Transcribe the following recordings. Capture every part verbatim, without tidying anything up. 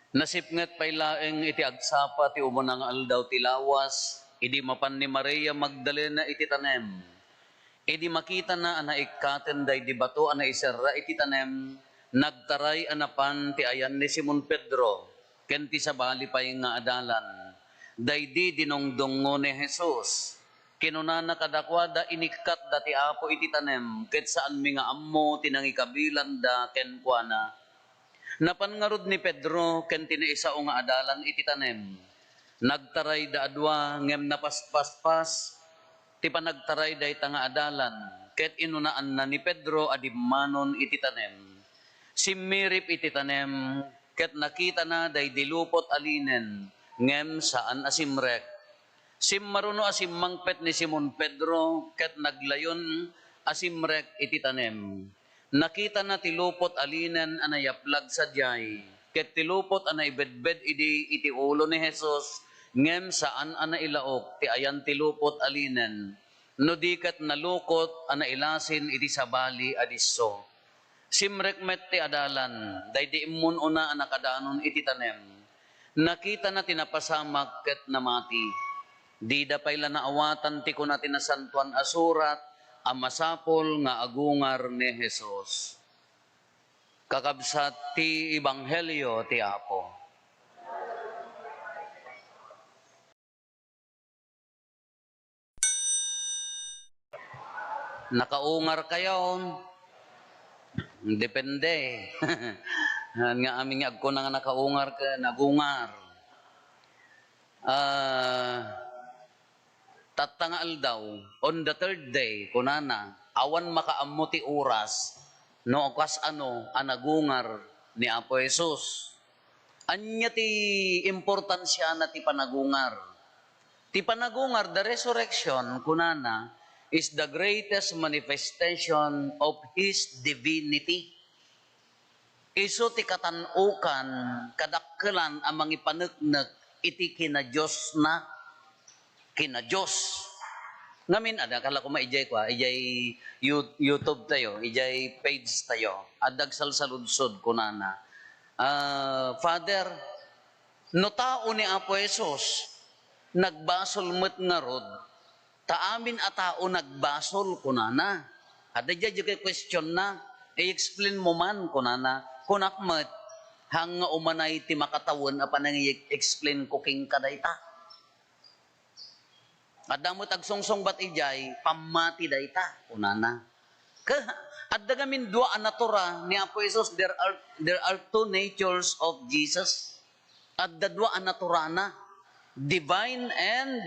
Nasipnget pay laeng iti agsapa ti umuna nga aldaw ti lawas, idi mapan ni Maria Magdalena iti tanem. Idi makitana a naikkaten daydi bato a naiserra iti tanem, nagtaray a napan ti ayan ni Simon Pedro ken ti sabali pay nga adalan. Daydi dinungdungngo ni Jesus. Kinunana kadakuada, "Inikkatda ti Apo iti tanem, ket saanmi nga ammo ti nangikabilanda kenkuana." Napan ngarud ni Pedro ken ti naisao nga adalan iti tanem. Nagtarayda a dua, ngem napaspaspas ti panagtaray dayta nga adalan, ket inunaanna ni Pedro a dimmanon iti tanem. Simmirip iti tanem, ket nakitana daydi lupot a linen, ngem saan a simrek. Simmaruno a simmangpet ni Simon Pedro ket naglayon a simrek iti tanem. Nakitana ti lupot a linen a nayaplag sadiay, ket ti lupot a naibedbed idi iti ulo ni Jesus, ngem saan a nailaok ti ayan ti lupot a linen, no di ket nalukot a nailasin iti sabali a disso. Simrek met ti adalan, daydi immun-una a nakadanon iti tanem. Nakitana ti napasamak ket namati. Dida pay la naawatan ti kuna ti Nasantoan a Surat a masapul nga agungar ni Jesus. Kakabsat ti Ebanghelio ti Apo. Nakaungar kayo? Depende. Nga amin nga agkuna nga nakaungar ken nagungar. Ah, tatta nga aldaw, on the third day, kunana, awan makaammo ti oras no kas-ano a nagungar ni Apo Jesus. Ania ti importansiana ti panagungar? Ti panagungar, the resurrection, kunana, is the greatest manifestation of His divinity. Isu ti katan-okan, kadakkelan a mangipaneknek iti kinadiosna. Kinadios. Ngamin, adda, kala ko ma, ijay kwa, ijay You-, YouTube tayo, ijay page tayo. Adda agsalsaludsod, kunana, "Ah, Father, no tao ni Apo Jesus, nagbasol met ngarud, ta amin a tao nagbasol," kunana. Adda diay question na, "I-explain mo man," kunana. Kunak met, "Haan nga umanay ti makatawen a panangi-explain ko kenka dayta." Adda met agsungsungbat idiay, "Pammati dayta," kunana. Ka-, adda ngamin dua a natura ni Apo Jesus. There are, there are two natures of Jesus. Adda dua a naturana, divine and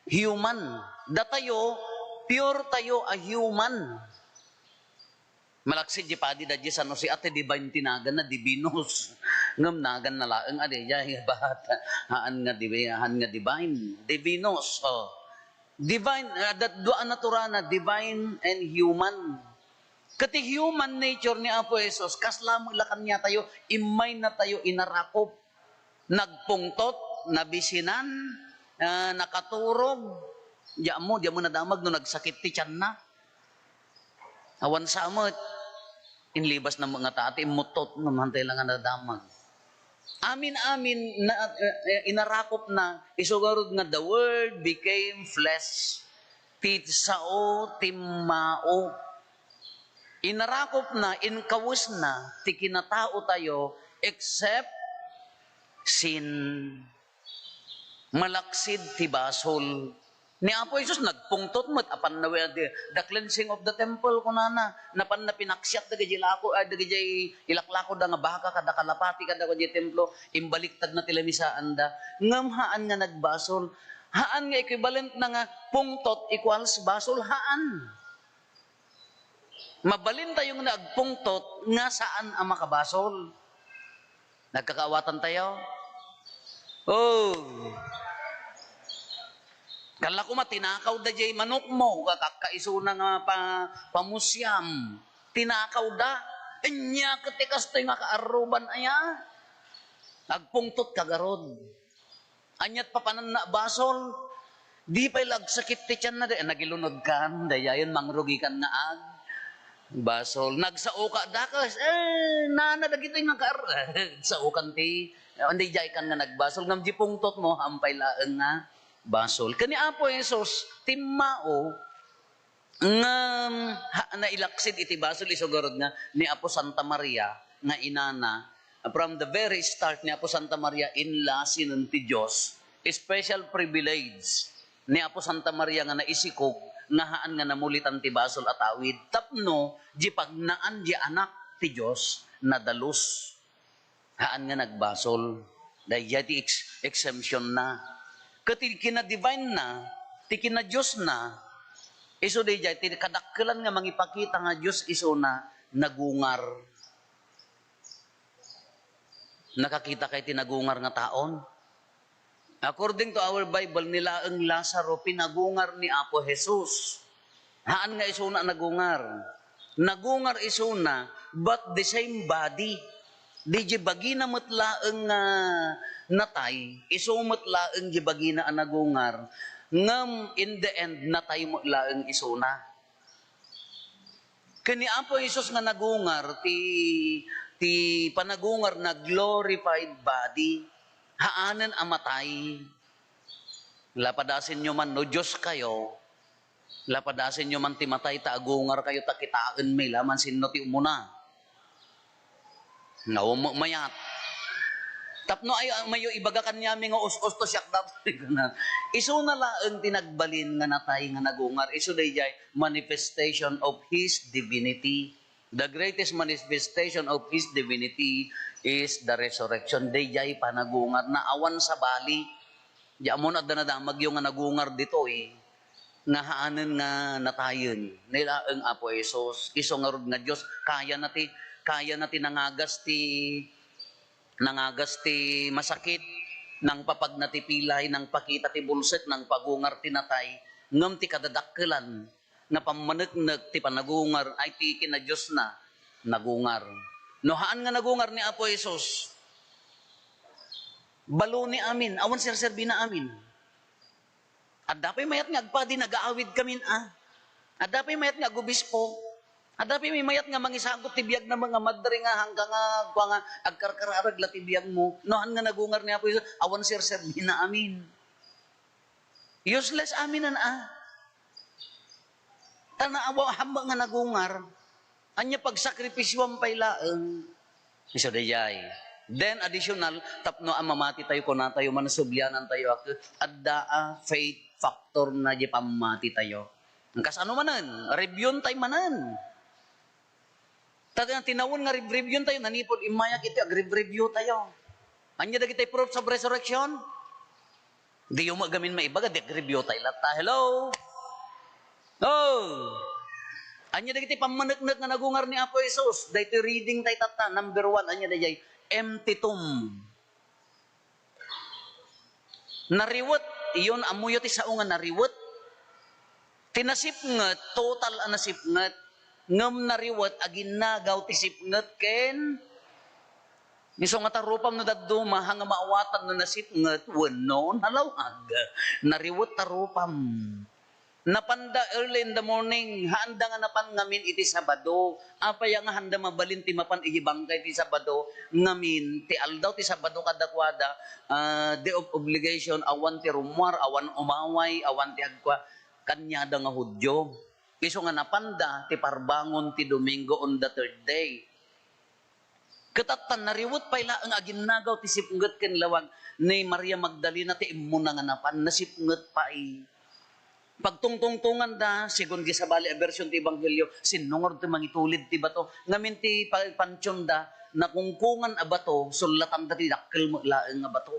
human. Datayo, pure tayo a human. Malaksid di padi da di San Jose, ate, divine ti naganna, divinus. Ngem naganna laeng, adi, jay, bat, haan nga divi-, haan nga divine, divinus, oh. Divine, ah, dat-, dua a naturana, divine and human. Ket ti human nature ni Apo Jesus, kasla met la kaniatayo, immaynatayo inarakop. Nagpungtot, nabisinan, ah, nakaturog. Di ammo, di ammo nadamag no nagsakit ti tianna. Awan sa met. Inlibas na nga taati, immuttot, no, mantay lang nga nadamag. Amin-amin, na, eh, eh, inarakop na, isu ngarud nga the Word became flesh. Ti sao, timmao. Inarakop na, inkawes na, ti kinatao tayo, except sin malaksid ti basol. Ni Apo Jesus nagpungtot met, apan na, the cleansing of the temple, kunana, napan na pinaksiat dagiti lako, ay, dagiti ilaklako da nga baka kada kalapati kada kadiay templo, imbaliktad na ti lamisaanda. Ngem haan nga nagbasol. Haan nga equivalent na nga pungtot equals basol, haan. Mabalin tayo nga agpungtot nga saan a makabasol. Nagkakaawatan tayo? Oh. Kala ko matinakaw da jay manok mo, kakakkaisuna nga pa-, pamusiam. Tinakaw da. Anya ket ti kastoy nga kaarruban aya? Agpungtot ka garud. Aniat papananna a basol? Di pay la agsakit ti tianna, di, nagilunod kan, dayayen mangrugi kan nga ag-, Basol. Nagsaoka dakes. Eh, nana dagitoy nga kar-, saokan ti, eh, andi jay kan nga nagbasol. Ngem di pungtot mo, hampay laeng nga basol. Ken ni Apo Jesus, timmao, ngem, ha, nailaksid iti basol, isu garud nga ni Apo Santa Maria nga inana, from the very start ni Apo Santa Maria, inla sinen ti Dios, special privilege ni Apo Santa Maria nga naisikog nga haan nga namulitan ti basol a tawid tapno di pagnaan di Anak ti Dios nadalus. Haan nga nagbasol. Daydiay ti ex-, exemption na. Ket ti kinadivine na, ti kinadios na, isu daydiay ti kadakkelan nga mangipakita nga Dios isuna nagungar. Nakakita kay ti nagungar nga taon? According to our Bible, ni laeng Lazaro, pinagungar ni Apo Jesus. Haan nga isuna nagungar. Nagungar isuna, but the same body. Di di bagina met laeng nga natay, isu met laeng di bagina a nagungar. Ngem in the end, natay met laeng isuna. Ken ni Apo Jesus nga nagungar ti, ti panagungar na glorified body, haanen a matay. Lapadasenyo man no Dios kayo, lapadasenyo man ti matay ta agungar kayo ta kitaen mi laman sinno ti umuna. Nga ummayat. Tapno ay, mayo ibaga kaniami nga us-us to siak datoy kana. Isuna laeng ti nagbalin nga natay nga nagungar. Isu daydiay manifestation of his divinity. The greatest manifestation of his divinity is the resurrection. Daydiay panagungar na awan sabali. Di ammon adda nadamagyo nga nagungar ditoy nga haanen nga natayen ni laeng Apo Jesus. Isu ngarud nga Dios, kayana ti, kayana ti nangagas ti, nangagas ti masakit, nangpapagna ti pilay, nangpakita ti bulsek, nangpagungar ti natay, ngem ti kadadakkelan nga pammaneknek ti panagungar ay ti kinadiosna nagungar. No haan nga nagungar ni Apo Jesus, baloni amin, awan serserbina amin. Adda pay mayat nga agpadi, nagaawid kamin a. Adda pay mayat nga agobispo. Adda pay mayat nga mangisagut ti biagna nga madre nga hangka nga kua nga agkarkararag la ti biagmo. No haan nga nagungar ni Apo Jesus, awan serserbina amin. Useless amin a. Ta naawa-, hamma nga nagungar, ania pagsakripisyoan pay laeng. Isu daydiay. Then additional, tapno a mamati tayo, kunatayo man, sublianan tayo a ket adda a faith factor na di pammati tayo. Kasano manen? Reviewon tayo manen. Ta, tinawen nga rev-, reviewon tayo, nanipod immayak iti agrev-review tayo. Ania dagiti proofs of resurrection? Diyo met gamin maibaga, di agreview tay latta. Hello? Oh! Ania dagiti pammaneknek nga nagungar ni Apo Jesus? Daytoy reading tay tatta, number one, ania dayjay? Empty tomb. Nariwet, iyon, ammoyo ti sao nga nariwet. Ti nasipnget, total a nasipnget. Ngem nariwet, aginnagaw ti sipnget ken Isu nga tarupam no dadduma, ha nga maawatan no nasipnget wenno nalawag. Nariwet tarupam. Napanda early in the morning, haanda nga napan ngamin iti Sabado. Apay a nga haanda mabalin ti mapan iti bangkay ti Sabado ngamin, ti aldaw ti Sabado kadakuada, ah, day of obligation, awan ti rummuar, awan umaway, awan ti agkua, kaniada nga Judio. Isu nga napanda ti parbangon ti Domingo on the third day. Ket adda nariwet pay laeng aginnagaw ti sipnget ken lawag. Ni Maria Magdalena ti immuna nga napan, nasipnget pay. Pagtungtungtonganda, segun di sabali a version ti Ebanghelio, sinno ngarud ti mangitulid ti bato? Ngamin ti pa-, pantionda, nakungkongan a bato, sullatanda ti dakkel met laeng nga bato.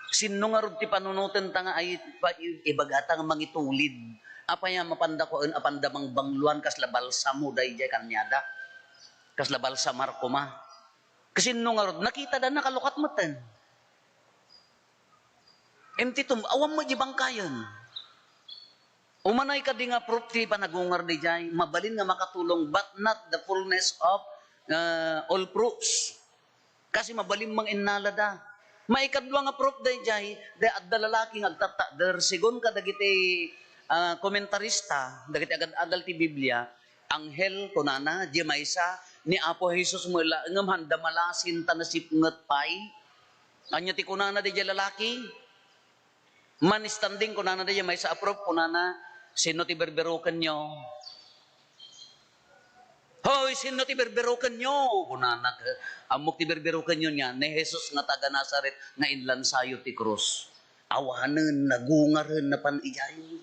Sinno ngarud ti panunotenta nga ay pa-, ibagata nga mangitulid? Apay a mapanda kuaen, apanda mangbangloan, kasla balsamo dayjay kaniada. Kasla balsamar koma. Kasinno ngarud, nakitada, nakalukat metten. Empty tomb, awan met di bangkayen. Umanay kadi nga proof ti panagungar dayjay, mabalin nga makatulong, but not the fullness of, uh, all proofs. Kasi mabalin manginnalada. Maikadua nga proof dayjay, da-, adda lalaki nga agtattakder, segun kadagiti, ah, komentarista, dagiti agad-adal ti Biblia, anghel, kunana, diay maysa, ni Apo Jesus met laeng ngem handa malasin ta nasipnget pay. Ania ti kunana diay lalaki? Man standing, kunana diay maysa a proof, kunana, "Sinno ti berberukenyo?" "Hoy, sinno ti berberukenyo?" kunana. "Ammok ti berberukenyo," niya, "ni Jesus nga taga Nazaret nga inlansayo ti krus." Awanen, nagungaren, napan idiay.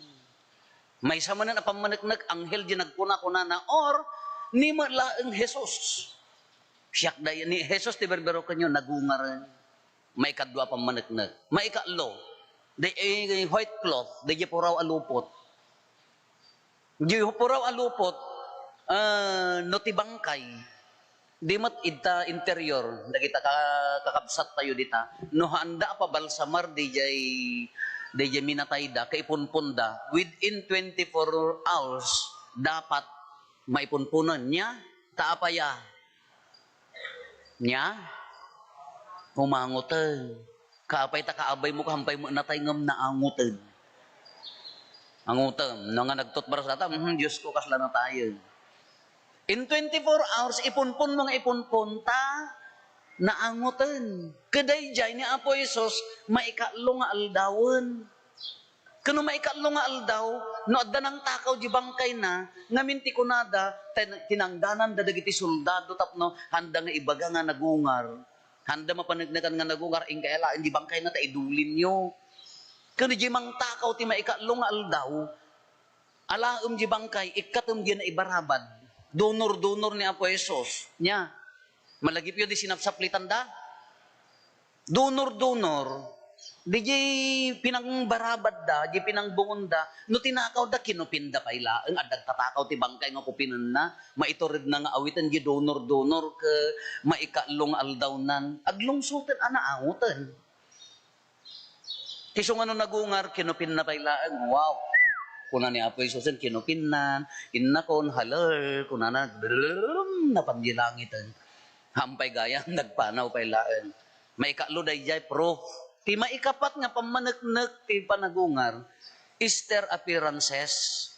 Maysa manen a pammaneknek, anghel diay nagkuna, kunana, or ni met laeng Jesus. "Siak dayan, ni Jesus ti berberukenyo," nagungaren. Maikadua a pammaneknek. Maikatlo, di, eh, white cloth, di, di puraw a lupot. Di puraw a lupot, ah, no ti bangkay, di met ita interior, dagita ka-, kakabsat tayo dita. No haanda a pabalsamar, di jay, di jay minatayda, kaipunponda, within twenty-four hours, dapat maipunponen niya. Ta apay a? Nia? Umangoten. Kaapay ta kaabaymo, kahampay met natay ngem naangoten. Angotem. No nga nagtutbras data, "Mhm, Diyos ko, kasla natayen." In twenty-four hours, ipunponmo nga ipunpon ta naangoten. Ket daydiay ni Apo Jesus, maikatlo nga aldawen. Ken no maikatlo nga aldaw, no adda nangtakaw di bangkayna, ngamin ti kunada, tin-, tinanggananda dagiti soldado tapno handa nga ibaga nga nagungar. Handa mapaneknekan nga nagungar, inkay alaen di bangkayna ta idulinyo. Ken di mangtakaw ti maikatlo nga aldaw, alaem di bangkay, ikkatem di naibarabad. Dunor-dunor ni Apo Jesus. Nia, malagipyo di sinapsaplitanda. Dunor-dunor, di jay pinangbarabadda, di pinangbungonda, no tinakawda, kinupinda pay laeng, adda nagtatakaw ti bangkay nga kupinenna, maituredna nga awiten, di dunor-dunor, ket maikatlo nga aldawnan, aglungsoten a naangoten. Isu nga no nagungar, kinupinna pay laeng, wow! Kuna ni Apo Jesusen, kinupinnan, innakon, haler, kunana, brrrr, napan di langiten. Hampay gayam, nagpanaw pay laeng. Maikatlo daydiay proof. Ti maikapat nga pammaneknek ti panagungar is their appearances.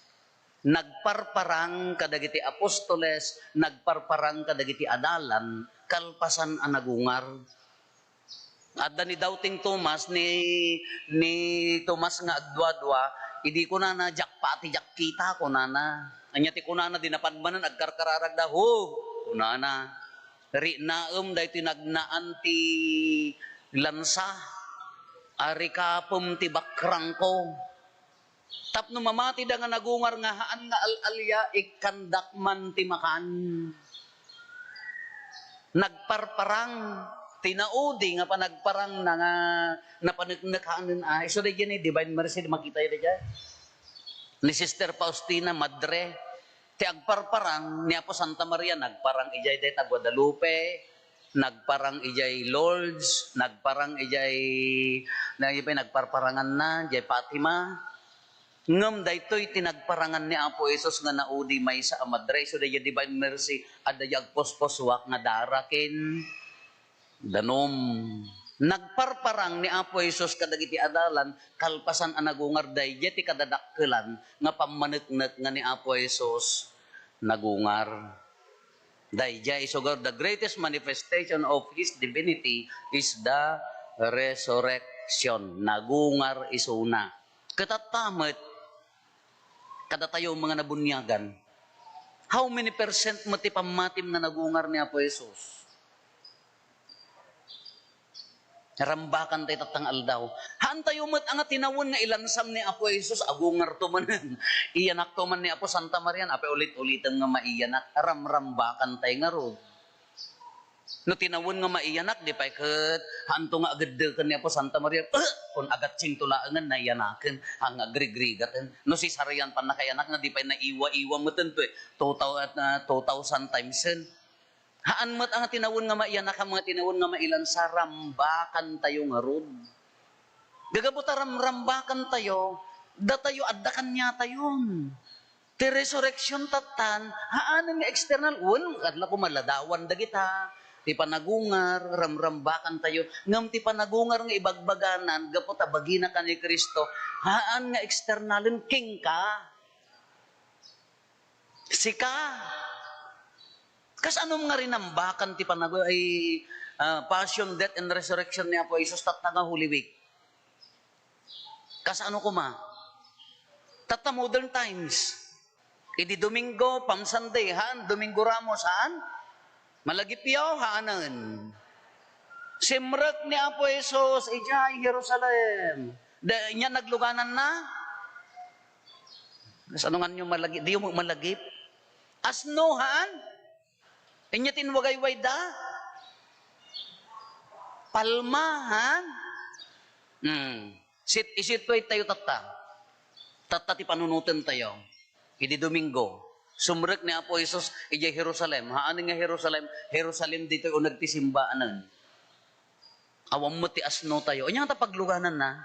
Nagparparang kadagiti apostoles, nagparparang kadagiti adalan, kalpasan a nagungar. Adda ni Doubting Thomas, ni, ni Thomas nga agduadua, idi kunana, "Diak pati, diak kita," kunana. Ania ti kunana, di napan manen agkarkararagda, "Ho," kunana. Riknaem daytoy nagnaan ti lansa, a rikapem ti bakrangko. Tapno mamatida nga nagungar nga haan nga al-alia, ikkandak man ti makan. Nagparparang, ti naudi nga panagparangna nga napaneknek hanen a, isu daydiay ni Divine Mercy, di makitayo daydiay. Ni Sister Faustina, Madre, ti agparparang ni Apo Santa Maria, nagparang idiay dayta Guadalupe, nagparang idiay Lourdes, nagparang idiay, na-, idiay pay nagparparanganna, idiay Fatima. Ngem daytoy ti nagparangan ni Apo Jesus nga naudi maysa a Madre, isu daydiay Divine Mercy, adda diay agpuspusuak nga dara ken danum. Nagparparang ni Apo Jesus kadagiti adalan, kalpasan a nagungar, daydiay ti kadadakkelan nga pammaneknek nga ni Apo Jesus nagungar. Daydiay, isu gayam, the greatest manifestation of His divinity is the resurrection. Nagungar isuna. Ket atta met, kadatayo, mga nabuniagan, how many percent met ti pammatim nga nagungar ni Apo Jesus? Rambakan tayo tatta nga aldaw. Haantayo met a nga tinawen nga ilansam ni Apo Jesus, agungarto manen. Iyanakto man ni Apo Santa Maria, apay ulit-ulitem nga maiyanak, ramrambakan tayo ngarud. No tinawen nga maiyanak, di pay ket haanto nga ageddeken ni Apo Santa Maria, "Eh!" Kun agatsingto laengen, naiyanaken, haan nga agrigrigaten. No cesarean pannakaiyanakna, di pay naiwa-iwa meten to, eh. Two thou-, ah, two thousand times en. Haan met a nga tinawen nga maiyanak, haan nga tinawen nga mailansa, rambakan tayo ngarud. Gagapu ta ramrambakan tayo, datayo adda kaniatayon. Ti resurrection tattan, haanen nga external, wen, adla ko maladawan dagita, ti panagungar, ramrambakan tayo, ngem ti panagungar nga ibagbaganan, gapu ta bagina ken ni Cristo, haan nga externalen, kenka. Sika, kasano nga rinambakan ti panago-, ay, ah, passion, death, and resurrection ni Apo Jesus tatta nga Holy Week? Kasano koma? Tatta modern times. Idi Domingo, Palm Sunday, haan? Domingo Ramos, haan? Malagipyo, haanen. Simrek ni Apo Jesus idiay Jerusalem. Da, inya naglugananna? Kasano nganyo malagip? Diyo mo malagip? Asno, haan? Inya ti inwagaywayda? Palma, haan? Hmm. Sit-, isitway tayo tatta. Tatta ti panunoten tayo. Idi Domingo, sumrek ni Apo Jesus idiay Jerusalem. Haan nga Jerusalem, Jerusalem ditoy uneg ti simbaanen. Awan met ti asno tayo. Anya nga ta paglugananna?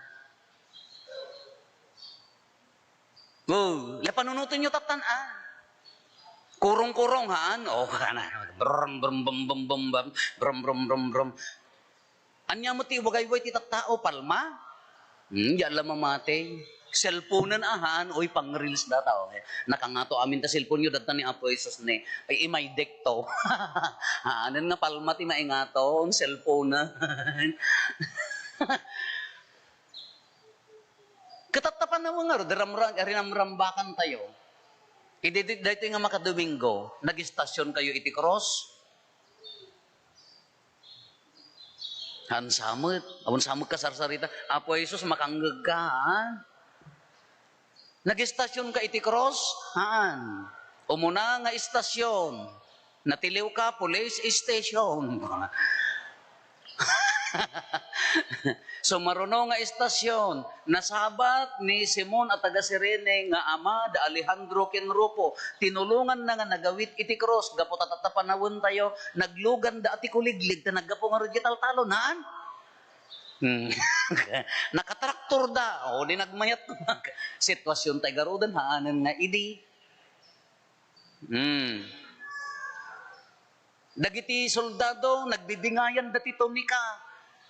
Oh, la panunoten yo tattan, ah. Kurong-kurong, haan? Oh, kana. Brum, brum, brum, brum, brum, brum. Brum, brum, brum, brum. Anya met ti iwagayway ti tattao, palma? Hmm, diak la mamati. Cellphone-en, ah, haan? Oy, pang-reels dataw. Nakangato amin ta cellphone yo, dadta ni Apo Jesus ni. Ay, imaydek to. Haanen nga palma ti maingato, cellphone-en. Ket tatta panawen ngarud, ramra-, rinamrambakan tayo. Idi, di-, daytoy nga makadomingo, nag-istasyon kayo iti krus? Haan sa met, awan sa met kasarsarita, Apo Jesus, makangngeg ka, ha? Nag-istasyon ka iti krus? Haan. Umuna nga istasyon, natiliw ka, police station. Sumaruno nga istasyon, nasabat ni Simon a taga Cirene nga ama da Alejandro ken Rufo. Tinulonganna nga nagawid iti krus gapu ta tatta panawen tayo, nagluganda a ti kuliglig ta naggapu ngarud iti taltalon, haan? Hmm. Nakatraktor da, o di nagmayat. Sitwasyon tay garuden, haanen nga idi. Hmm. Dagiti soldado, nagbibingayan da ti tunika.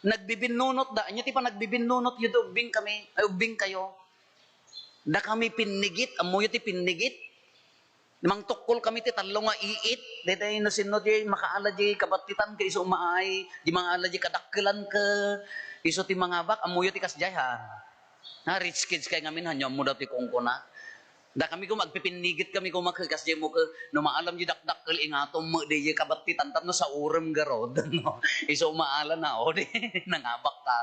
Nagbibinnunot da. Anya ti panagbibinunot yo, ubbing kami, ay, ubbing kayo. Da kami pinnigit, ammoyo ti pinnigit? Mangtukkol kami ti tallo nga iit. Daytoy no sinno ti makaala di kabattitan ket isu maay, di makaala di kadakkelan ket isu ti mangabak, ammoyo ti kasdiay, ha? Ha, rich kids kay ngamin, hanyo ammo dati kunkuna. Da kami koma agpipinnigit kami koma ket kasdiay mo ket no maalam di dakdakkel ingatom met di kabattitan tapno sa urem garud, no? Isu maala na, o di, nangabak ka.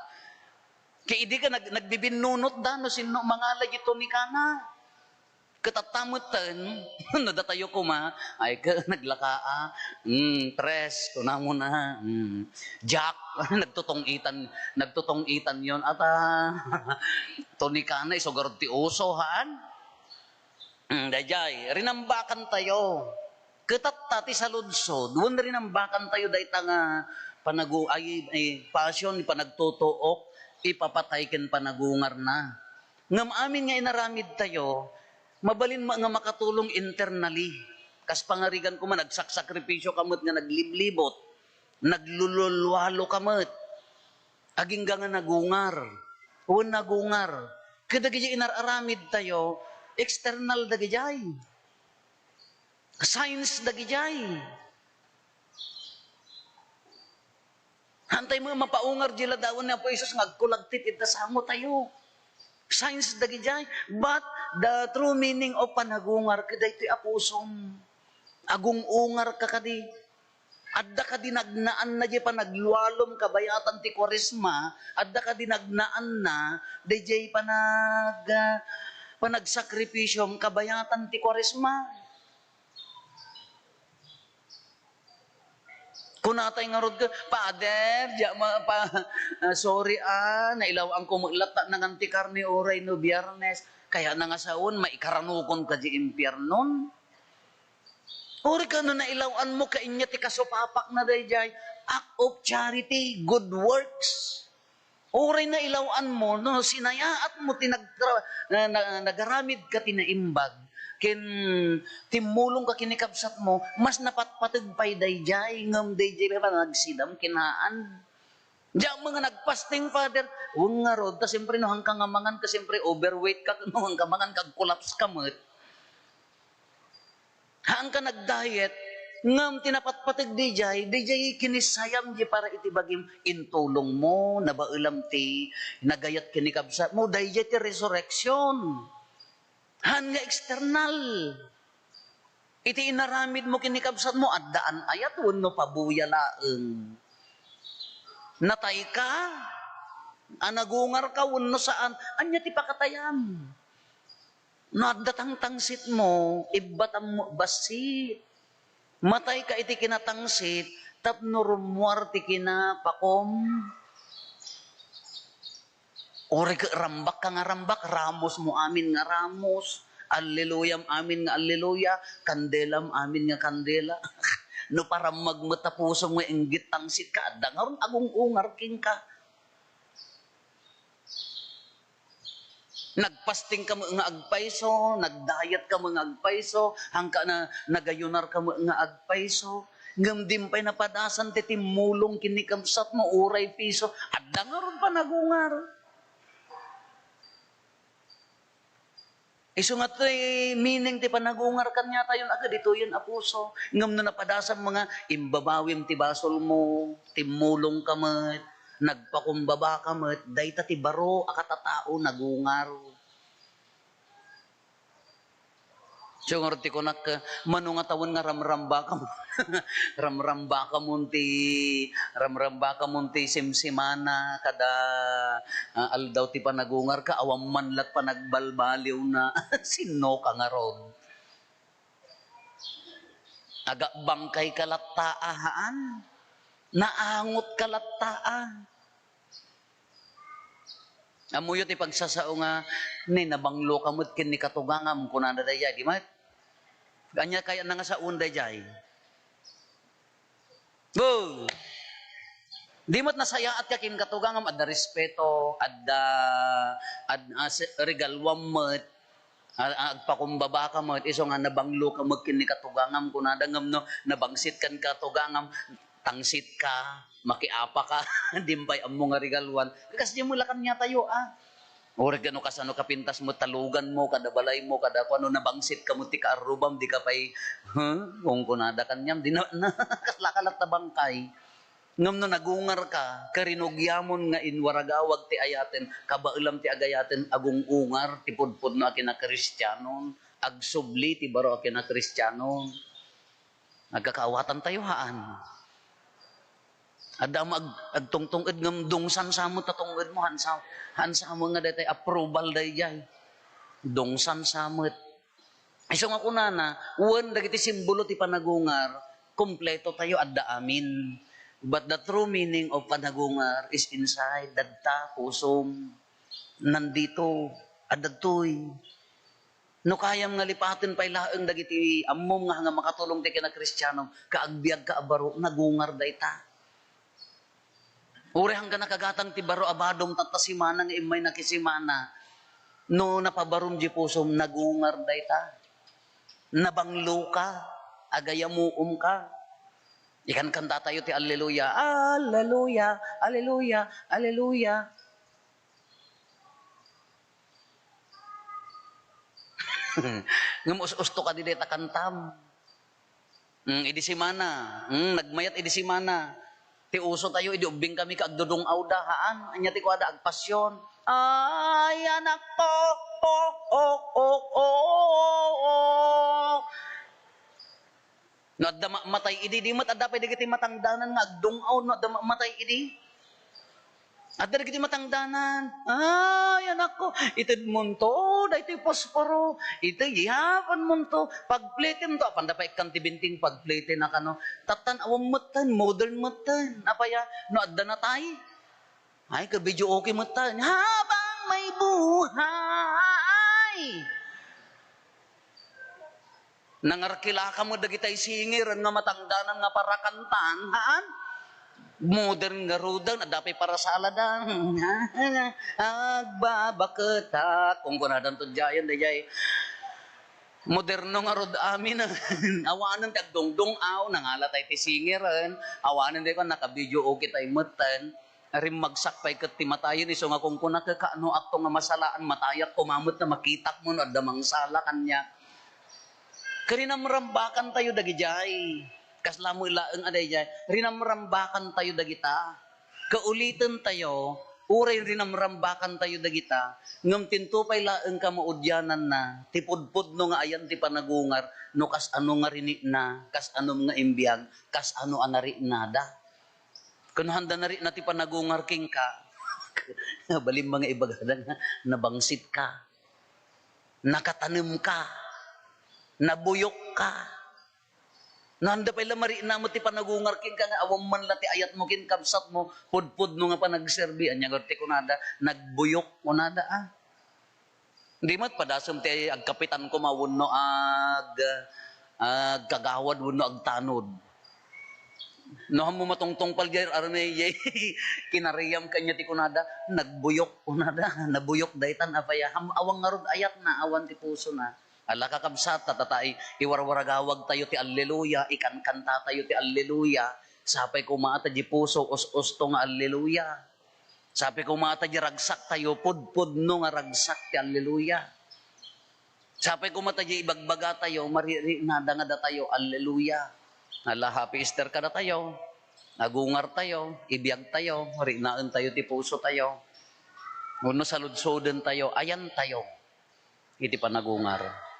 Ket idi ket nag-, nagbibinnunot da no sinno mangala di tunikana. Ket tatta metten, no datayo koma, ay, ket naglakaa, mm, tres, kunamona, mm, Jack, nagtutong-itan, nagtutong-itan yon, ata, tunikana, isu garud ti uso, haan? Mm, daydiay, rinambakan tayo. Ket tatta ti saludsod, wen rinambakan tayo dayta nga panagu-, ay, ay, passion, panagtutuok, ipapatay ken panagungarna. Ngem amin nga inaramid tayo, mabalin ma-, nga makatulong internally. Kas pangarigan ko man, nagsaksakripisyo ka met nga nagliblibot, naglululwalo ka met. Agingga nga nagungar. Wen nagungar. Ket dagiti inar-aramid tayo, external dagidiay. Signs dagidiay. Hantay mo mapaungar di ladawan ni Apo Jesus nga agkulagtit ita sango tayo. Signs dagidiay. But the true meaning of panagungar, kadaytoy a pusom. Agung-ungar ka kadi. Adda kadi nagnaanna diay panaglualom kabayatan ti Kuaresma, adda kadi nagnaanna daydiay panag-, ah, panagsakripisyom kabayatan ti Kuaresma. Kunatay ngarud ket, "Pader, diak ma-, pa-, ah, sorry, ah, nailaw-anko met latta nangan ti karne uray no Biyernes. Kayatna nga sawen, maikaranokon ka di impiernon." Uray ka no nailaw-an mo, kainya ti kasupapakna daydiay, act of charity, good works. Uray nailaw-an mo, no sinayaat mo ti nagtra-, na, na, nagaramid ka ti naimbag, ken timmulong ka ken ni kabsat mo, mas napatpateg pay daydiay, ngem daydiay pay panagsidam ken haan. Diak met nga nag-fasting, Father. Wen ngarud, ta siyempre no hanka nga mangan ka, siyempre overweight ka, no hanka mangan ka, collapse ka met. Haanka nag-diet, ngem ti napatpateg daydiay, daydiay kinissayam di para iti bagim, intulongmo, nabaelam ti nagayat ken ni kabsatmo, daydiay ti resurrection. Haan nga external. Iti inaramidmo ken ni kabsatmo, addaan ayat wenno pabuya laeng. Natayka, a nagungarka wenno saan, ania ti pakatayam? No adda tangtangsitmo, ibbatammo bassit. Matayka iti kinatangsit tapno rummuar ti kinapakom. Uray ket rambakka nga rambak, ramosmo amin nga ramos, alleluyam amin nga alleluya, kandelam amin nga kandela. No parammag met a pusom nga inggit tangsitka, adda ngarud agung-ungar kenka. Nagpastingka met nga agpayso, nagdayat ka met nga agpayso, hangka na nagayunar ka met nga agpayso. Ngem dimpay napadasan ti timmulong ken ni kabsatmo, uray piso, adda ngarud panagungar. Isu nga ti meaning ti panagungar kaniatayon, aga ditoyen a puso. Ngem no napadasam nga imbabawim ti basolmo, timmulong ka met, nagpakumbaba ka met, dayta ti baro a katatao nagungar. Siya ngarud ti kunak, mano nga tawen nga ramrambakam, ramrambakam ti, ramrambakam ti simsimana kada, ah, aldaw ti panagungarka, awan man lat panagbalbaliwna. Sinno ka ngarud? Agabangkay ka latta, ahaan? Naangot ka latta, ah. Ammoyo ti pagsasao nga, "Ni, nabanglo ka met ken ni katugangam," kunada daydiay, di met? Ania kayatna nga saon daydiay? Go! Di met nasayaat ka ken katugangam, adda respeto, adda, ad-, ah, se-, regaluam met, ah, ah, agpakumbaba ka met, isu nga nabanglo ka met ken ni katugangam, kunada ngem no, nabangsit kan katugangam, tangsit ka, makiapa ka, dimpay ammo nga regaluan. Kasdiay met la kaniatayo, ah. Uray no kasano kapintas mo, talugan mo, kada balay mo, kada kuano, nabangsit ka mo ti kaarrubam, di ka pay, huh? Kunkunada kaniam, di na, na, kasla ka latta bangkay. Ngem no nagungar ka, karinugiamon nga inwaragawag ti ayaten, kabaelam ti agayaten, agung-ungar ti pudpudno a kinakristianon, agsubli ti baro a kinakristianon. Agkakaawatantayo, haan. Adda mo ag-, agtungtunged ngem dungsansa met ta tungedmo, hansa-, hansa met nga daytay approval daydiay. Dungsansa met. Isu nga kunana, wen dagiti simbolo ti panagungar, kumpleto tayo, adda amin. But the true meaning of panagungar is inside, dadta, pusom. Nandito, adda ditoy. No kayam nga lipaten pay laeng dagiti ammom nga, nga makatulong ti kinakristianom, ka agbiagka a baro, nagungar dayta. Uray hanggan nakagatang ti baro a badom tatta simana nga immay nakisimana, no napabarom di pusom, nagungar dayta. Nabanglo ka, agayamuom ka. Ikankantatayo ti Alleluia, Alleluia, Alleluia, Alleluia. Ngem us-usto kadi dayta kantam. Mm, idi simana, mm, nagmayat idi simana. Ti uso tayo, idi ubbing kami ka agdudung-awda, haan? Ania ti kuada, agpasyon. Ay, anak ko, oh, oh, oh, oh, oh. No adda ma-, matay idi, di met adda pay dagiti matangdanan nga agdung-aw no adda ma-, matay idi. Adda dagiti matangdanan. Ay, anak ko, itedmonto daytoy posporo. Iti yapanmonto, pagplitemto. Apanda pay ikkan ti binting, pagplitem a kano. Tattan awan metten, modern metten. Apay a, no adda natay? Ay, ka-video okay met ta. Habang may buhay. Nangarkilaka met dagitay singer nga matangdanan nga parakantan, haan? Modern ngaruden, adda pay parasaladan. Agbabaketak. Kunkunadan to diayen, daydiay. Moderno ngarud amin. Awanen ti agdungdung-aw, nangala tay ti singeren. Awanen ti kuan, naka-video okay tay metten. Rimmagsak pay ket ti matayen, isu nga kunkuna, "Kano, atto nga masalaan, matayak koma met ta makitak mo no adda mangsala kaniak." Ket rinamrambakantayo dagidiay. Kasla met laeng a daydiay, rinamrambakantayo dagita. Kauliten tayo, uray rinamrambakan tayo dagita, ngem tinto pay laeng kamaudiananna, ti pudpudno nga ayan ti panagungar, no kas ano nga rinikna, kas anom nga imbiag, kas ano a nariknada. Ken handa narikna ti panagungar kenka, balin nga ibagada nga nabangsit ka, nakatanem ka, nabuyok ka. No, handa pay la marikna met ti panagungar kenka nga awan man la ti ayatmo ken kabsatmo, pudpudno nga panagserbi. Ania ngarud ti kunada? Nagbuyok, kunada, a. Di met padasem ti agkapitan koma wenno ag-, agkagawad wenno agtanod. No, hammo matungtungpal diay, arne, diay kinarayam kaniak ti kunada, nagbuyok, kunada, nabuyok daytan, apay a, ham-, awan ngarud ayatna, awan ti pusona. Ala, kakabsat, ta, ta, ta, i-, iwarwaragawag tayo ti alleluia, ikankanta tayo ti alleluia. Sapay koma ta di puso, us-usto nga alleluia. Sapay koma ta di ragsak tayo, pudpudno nga ragsak ti alleluia. Sapay koma ta di ibagbaga tayo, maririknada nga datayo, alleluia. Ala, happy Easter kadatayo. Agungar tayo, ibiag tayo, riknaen tayo ti puso tayo. Wenno saludsoden tayo, ayan tayo iti panagungar.